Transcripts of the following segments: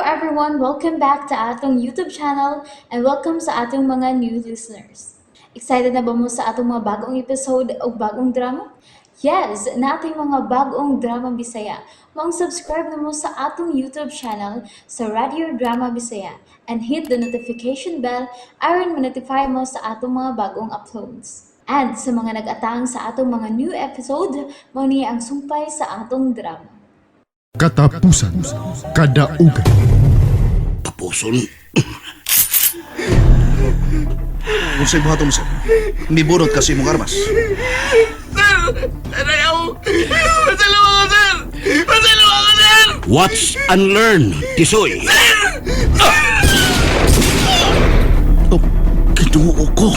Everyone! Welcome back to atong YouTube channel and welcome sa atong mga new listeners. Excited na ba mo sa atong mga bagong episode o bagong drama? Yes, naa tay mga bagong drama Bisaya. Maong subscribe na mo sa atong YouTube channel sa Radio Drama Bisaya and hit the notification bell aron ma-notify mo sa atong mga bagong uploads. And sa mga nag-atang sa atong mga new episode, mao ni ang sumpay sa atong drama. Katapusan Kadaugan. Tapuson. Unsay buhaton mo, sir? Mibunot kasi imong armas. Sir! Aray ako! Pasalo ako, sir! Pasalo ako, sir! Watch and learn, Tisoy. Oh, Ginoo ko.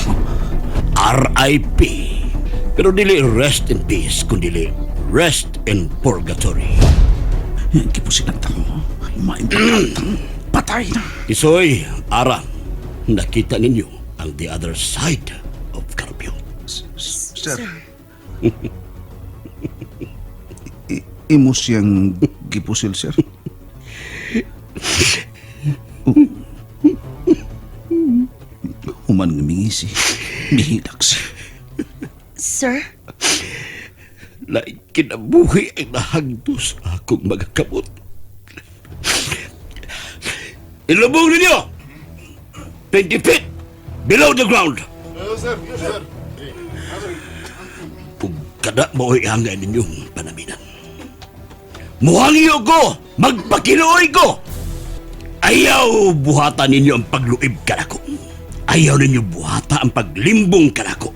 R.I.P. Pero dili rest in peace, kundi rest in purgatory. Gipusilan ta ko. Maimpatang. Patay na. Tisoy, Ara, nakita ninyo ang the other side of Carpio. Sir. Imo siyang gipusil, sir. Oh. Human nga mingisi. Mihilak siya. Sir? Laing kinabuhi ang nahagdo sa akong mga kamot. Ilubong ninyo! 20 feet below the ground! Kung kada mo'y hangay ninyong panaminan. Muhangyo ko! Magpakiluoy ko! Ayaw buhatan ninyo ang pagluib kanako. Ayaw ninyo buhata ang paglimbong kanako.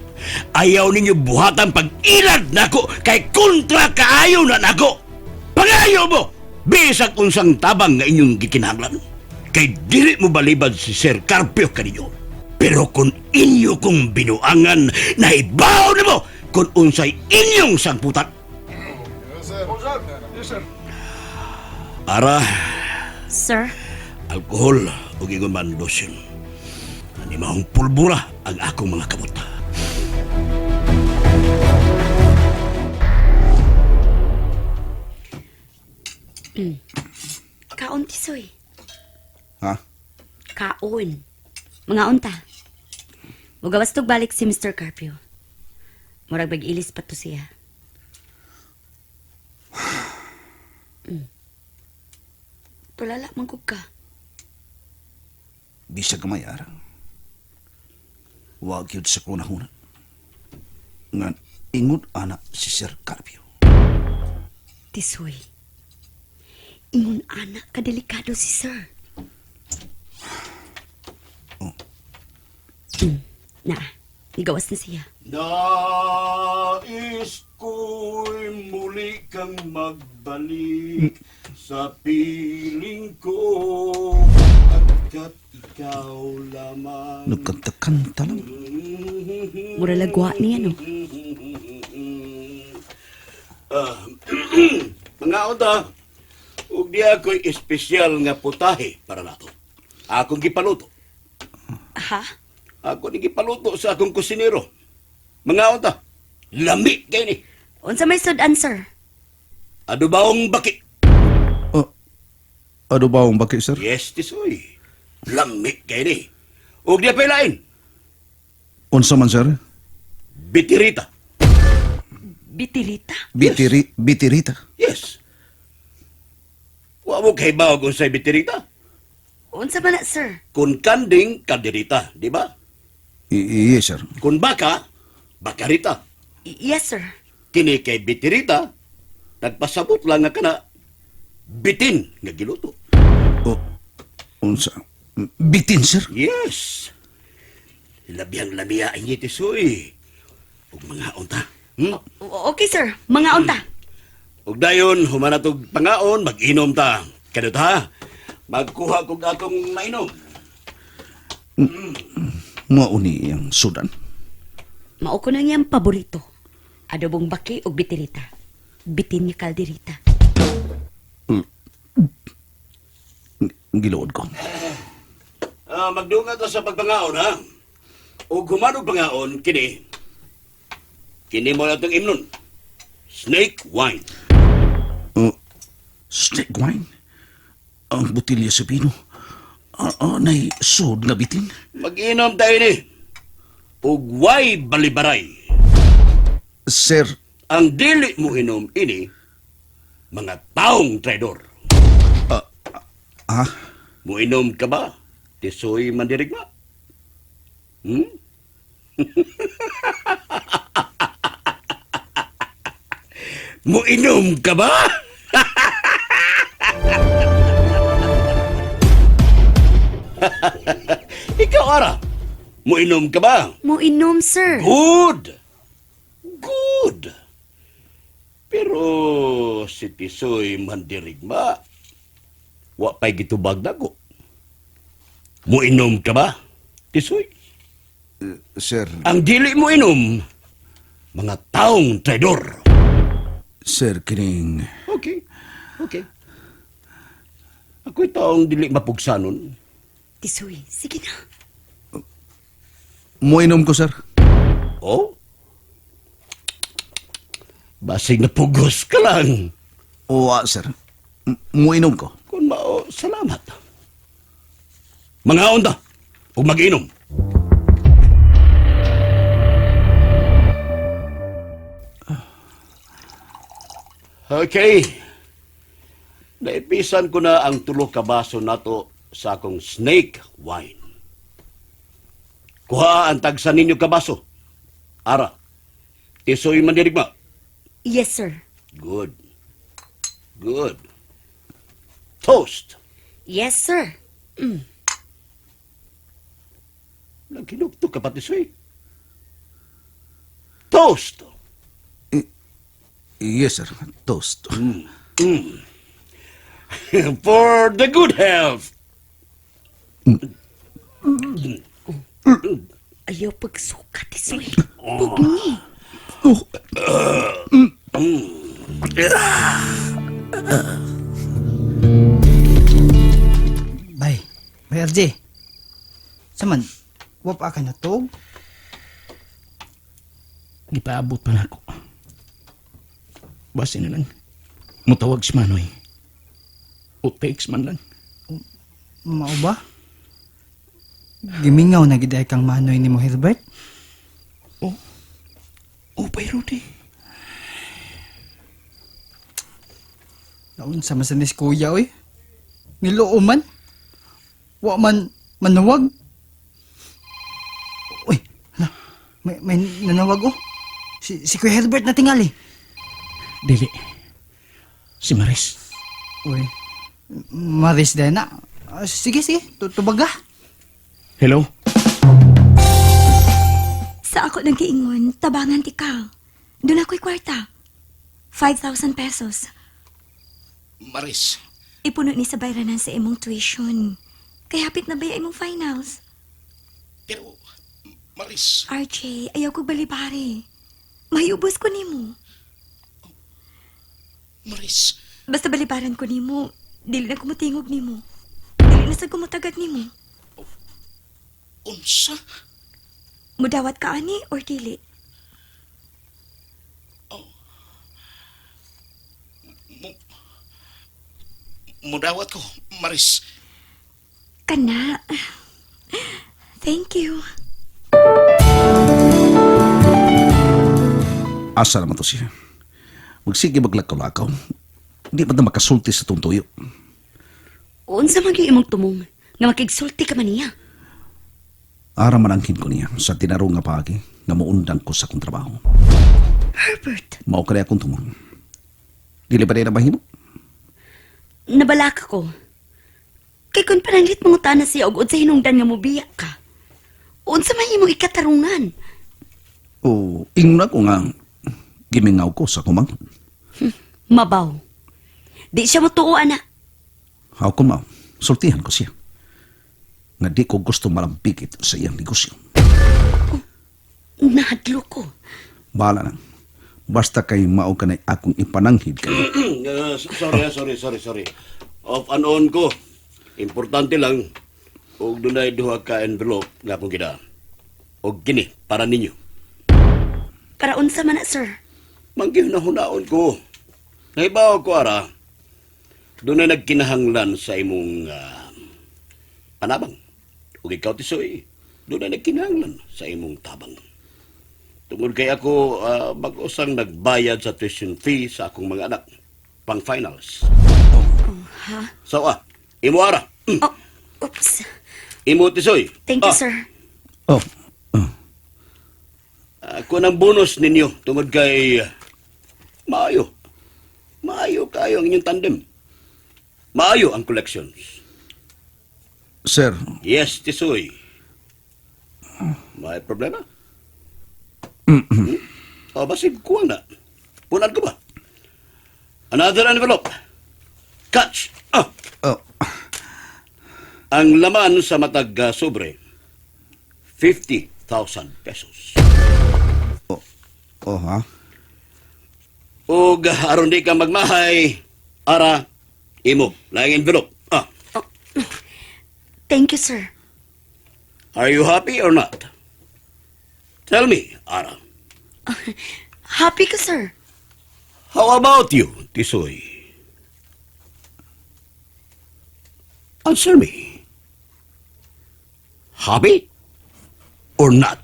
Ayaw ninyo buhata ang pag-ilad nako kay kontra kaayo na nako. Pangayo mo! Bisag unsang tabang nga inyong gikinahanglan. Kay dili mo balibad si Sir Carpio kaninyo. Pero kung inyo kong binuangan, naibaw na mo kung unsay inyong sangputan. Ara, Sir? Alkohol o ingon man lotion. Ani maong pulbura ang akong mga kamot. Kaon, Tisoy. Ha? Kaon. Mga unta. Mugawas tog balik si Mr. Carpio. Murag bag-ilis pa to siya. Tulala, mangkog ka. Bisag gamay ara. Wag yun sa kunahuna. Nga ingon ana si Sir Carpio. Tisoy. Ingon ana kadelikado si sir. Oh. Na, igawas na siya. Nais ko'y muli kang magbalik sa piling ko pagkat ikaw lamang. Nagkanta-kanta lang. Mura lagwa niya, no? Ah, mga oda, ug di ako'y espesyal nga putahe para nato. Akong gipaluto. Ha? Ako ni gipaluto sa akong kusinero. Mga oda, lami kay ni. Unsa may sudan, sir? Adobaong baki. Oh, ano ba ang baki, sir? Yes, tisoy. Lami kay ni. Ug di pa lain. Unsa man, sir? Bitirita. Bitirita? Bitiri, bitirita. Yes. Wa mo kay bawag unsay bitirita. Unsa man na, sir? Kung kanding, kandirita, di ba? Yes, sir. Kung baka, bakarita. Yes, sir. Kini kay bitirita, nagpasabot lang nga kana, bitin nga giluto. Oh, unsa? Bitin, sir? Yes. Labihang lamia ang tisoy. Ug mga unta. Okay, sir. Mga unta. Ug dayon humanatog pangaon, mag-inom ta. Kanot ha? Magkuha kog atong mainom. Mao ni ang sudan. Mao ko na niyang paborito. Adobong baki ug bitirita. Bitin nga kalderita. Giluod ko. Ah, magdunga ta sa pagpangaon ha. Ug humanog pangaon kini. Kini mo na itong imnon. Snake wine. Oh, snake wine? Ang botilya sa bino. Nay, sud nga bitin. Mag-inom tayo ni. Ug way balibaray. Sir, Ang dili mo inom ini, mga taong traidor. ah, Muinom ka ba? Tisoy mandirigma. Muinom ka ba? Ikaw, Ara. Muinom ka ba? Mo inom, sir. Good! Good! Pero si Tisoy mandirigma, wa pa'y gitubag nako. Muinom ka ba, Tisoy? Sir, Ang dili mo inom, mga taong traidor. Sir, kining... Okay, okay. Ako'y taong dili mapugsanon. Tisoy, sige na. Muinom ko, sir. Oh? Basig na pugos ka lang. Owa, sir. Muinom ko. Kung mao, salamat. Mga onda, ug mag-inom. Okay. Naipisan ko na ang tulo ka baso nato sa akong snake wine. Kuha ang tagsa ninyo ka baso. Ara. Tisoy mandirigma. Yes, sir. Good. Good. Toast. Yes, sir. Nagkinukto ka pati soy. Toast! Yes, sir. Toast. For the good health! Ayaw pagsuka, Tisoy. Pugni. Oh, Bay, bay RJ. Saman, wa pa ka natog? Gipaabot pa nako. Base na lang. Mutawag si Manoy. O text man lang. Mao ba? Gimingaw na gid ay kang manoy nimo Herbert. Oh. Oh, pay Rudy. Naunsa man sa nis kuya oy. Niloo man. Wa man manawag. Uy, hala. May nanawag oh. Si Kuya Herbert na tingali. Dili. Si Maris. Uy, Maris din na. Ah, sige, sige. Tubaga. Hello? Sa ako nang giingon, tabangan ti ka. Doon ako'y kwarta. 5,000 pesos. Maris. Ipuno ni sa bayranan sa imong tuition. Kay hapit na ba yung imong finals? Pero, Maris. RJ, ayaw ko balibari. Mayubos ko nimo. Maris. Basta balibaran ko nimo, dili na kumutingog nimo. Dili na sa kumutagad nimo. Unsa? Mudawat ka ani or dili? Mudawat ko, Maris. Kana. Thank you. Asa naman to siya. Magsige maglakaw-lakaw. Hindi pa na makasulti sa tuntuyo. Unsa man gyud imong tumong nga makigsulti ka man niya. Ara manangkin ko niya sa tinarong nga paagi nga muundang ko sa akong trabaho. Herbert, Mao kaya akong tumong. Dili ba na mahimo? nabalaka ko. Kay kun pananglit mangutana siya og unsa hinungdan nga mobiya ka. Unsa man imong ikatarungan? O ingna ko nga gimingaw ko sa kumang. Mabaw. Di siya motuo ana. How ko mao, sultihan ko siya. Nga di ko gusto malambigit sa iyang negosyo. Nahadlo ko. Bahala na. Basta kay mao ka na akong ipananghid kayo. Sorry, sorry, sorry, sorry. Off and on ko. Importante lang, og dunay duha ka envelope nga akong gida. Og kini, para ninyo. Para unsa man na, sir? Manggihuna-hunaon ko. Naibaw ko, ara. Doon na nagkinahanglan sa imong panabang. Ug ikaw, Tisoy, doon na nagkinahanglan sa imong tabang. Tungod kay ako mag-usang nagbayad sa tuition fee sa akong mga anak pang finals. Ha? So imo ara. Oh, oops. Imo, Tisoy. Thank you, sir. Oh, Ako ng bonus ninyo tungod kay maayo. Maayo kayo ang inyong tandem. Maayo ang collections. Sir, Yes, Tisoy. May problema? Hmm? O, basig kuha na. Punan ko ba? Another envelope. Catch! Ah! Oh, Ang laman sa matag sobre, 50,000 pesos. Oh ha? Og aron di ka magmahay, ara, imo, laing envelope. Ah, Oh. Thank you, sir. Are you happy or not? Tell me, Ara. Happy ka, sir. How about you, Tisoy? Answer me. Happy or not?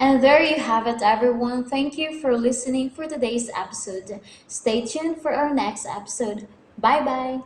And there you have it, everyone. Thank you for listening for today's episode. Stay tuned for our next episode. Bye bye.